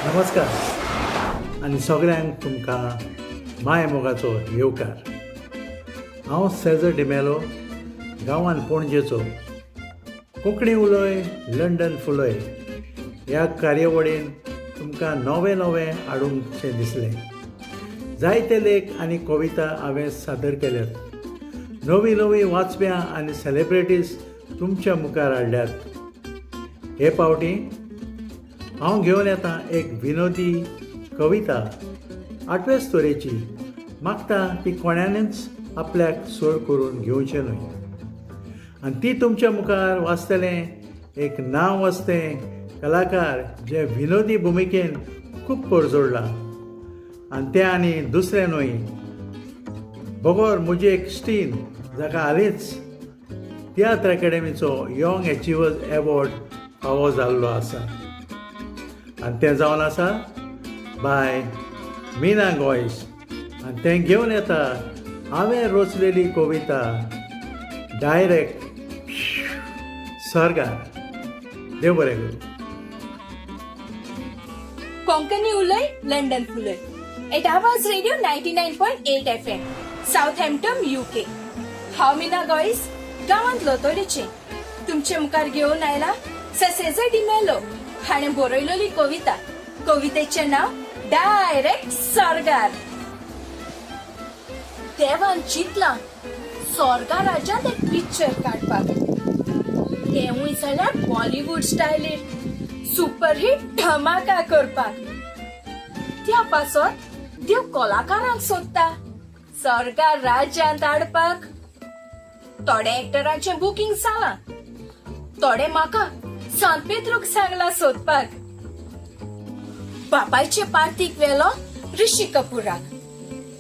नमस्कार आनी सगळ्यांक तुमकां माय मोगाचो येवकार. हांव सेजर डिमेलो, गांवान पणजेचो. कोंकणी उलय लंडन फुलय ह्या कार्यावळीन तुमकां नवें नवें हाडूंकशें दिसलें. जायते लेख आनी कविता हांवें सादर केल्यात. नवीं नवीं वाचप्यां आनी सेलेब्रिटीज तुमच्या मुखार हाडल्यात. हे पावटी हांव घेवन येता एक विनोदी कविता आठवेच तरेची. मागता ती कोणानूच आपल्याक सोर करून घेवचें न्हय आनी ती तुमच्या मुखार वाचतलें एक नांव वाचतें कलाकार जे विनोदी भुमिकेन खूब परजोडलां आनी तें आनी दुसरें न्हय बगर म्हजी एक स्टीन जाका हालींच तियात्र एकाडेमीचो यंग एचिवर्स एवॉर्ड फावो जाल्लो आसा आनी तें जावन आसा बाय मीना गोयस आनी तें घेवन येता हांवें रचलेली कविता डायरेक्ट सर्गार. देव बरें करूं. कोंकणी उलय London फुलय at Awaaz radio 99.8 FM, Southampton, UK. हांव मीना गोयस, गांवांत लोतोलीचें, तुमचे मुखार घेवन आयला ससेजर डिमेलो हाणें बरयलेली कविता. कवितेचें नांव डायरेक्ट सोर्गार. देवान चिंतलां सोर्गा राज्यांत एक पिक्चर काडपाक, तेंवूय जाल्यार बॉलिवूड स्टायलीर सुपरहीट धमाका करपाक. त्या पासत देव कलाकारांक सोदता सोर्गा राज्यांत हाडपाक. थोडे एक्टरांचें बुकींग जालां, थोडे म्हाका सांत पेद्रूक सांगलां सोदपाक. बापायचे पार्टीक व्हेलो ऋषी कपूराक,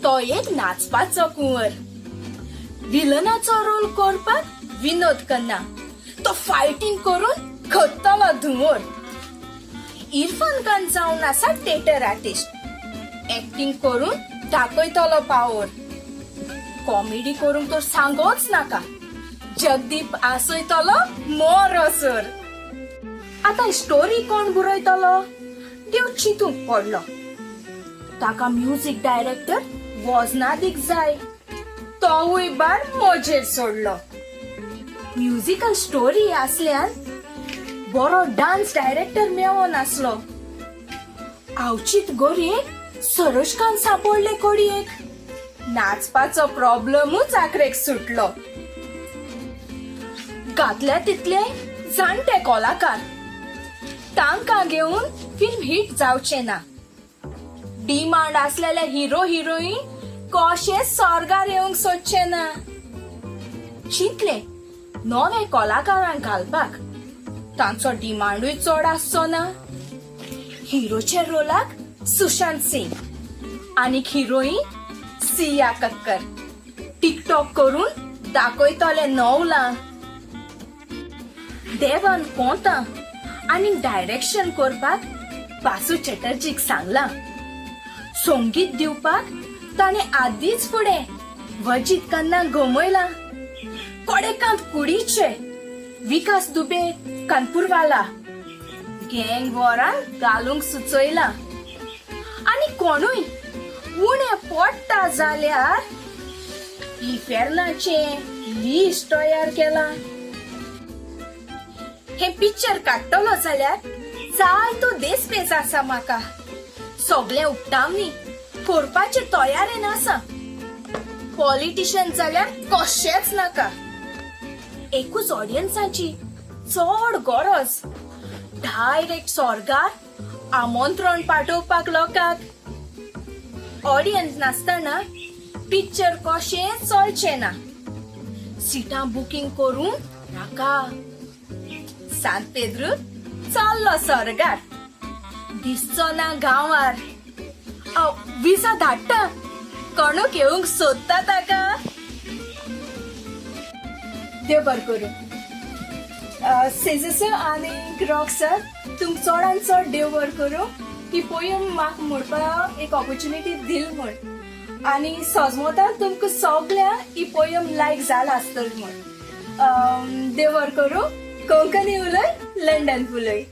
तो एक नाचपाचो कुंवर. विलनाचो रोल करपाक विनोद खन्ना, तो फायटींग करून खत्तलो धुंवर. इरफान खान जावन आसा थिएटर आर्टिस्ट, एक्टिंग करून दाखयतलो पावर. कॉमेडी करूंक तर सांगोच नाका, जगदीप आसयतलो मोरोसर. आतां स्टोरी कोण बरयतलो देव चिंतूंक पडलो. ताका म्युजीक डायरेक्टर वजनादीक जाय, तोवूय बार म्हजेर सोडलो. म्युजिकल स्टोरी आसल्यान बरो डान्स डायरेक्टर मेवो नासलो. आवचीत गोरयेक सरोजखान सापडले कोडयेक, नाचपाचो प्रॉब्लमूच आखरेक सुटलो. घातल्या तितले जाणटे कलाकार, तांकां घेवन फिल्म हिट जावचें ना. डिमांड आसलेले हिरो हिरोईन कशेच स्वर्गार येवंक सोदचे ना. चिंतले नवे कलाकारांक घालपाक, तांचो डिमांडूय चड आसचो ना. हिरोच्या रोलाक सुशांत सिंग आनी हिरोईन सिया कक्कर, टिकटॉक करून दाखयतले नवलां. देवान कोंता आनी डायरेक्शन करपाक बासू चटर्जीक सांगलां. संगीत दिवपाक ताणें आदींच फुडें वजीत कन्ना गमयलां. कोडेकांत कुडीचे विकास दुबे कानपूरवाला गँग वॉरान घालूंक सुचयलां. आनी कोणूय उणें पडटा जाल्यार इफेर्नाचें लिस्ट तयार केलां. हें पिक्चर काडटलो जाल्यार जायतो देसपेस आसा म्हाका. सगळें उपटावनी करपाचे तयारेन आसा. पॉलिटिशन जाल्यार कशेंच नाका. एकूच ऑडियन्साची चड गरज, डायरेक्ट स्वर्गार आमंत्रण पाठोवपाक लोकांक. ऑडियन्स नासतना पिक्चर कशेंच चलचें ना. सिटां बुकींग करून नाका. सांत पेद्रू चल्लो स्वर्गार, दिसचो ना गांवार. विजा धाडटा, कोणूक येवंक सोदता ताका. देव बरें करूं. सेजर सर आनी रॉक सर, तुमकां चडान चड देव बरें करूं ही पोयम म्हाका म्हणपाक एक ऑपॉर्च्युनिटी दिल म्हूण, आनी सजमोता तुमकां सगळ्यांक ही पोयम लायक जाला आसतली म्हूण. देव बरें करूं. कोंकणी उलय, लंडन फुलय.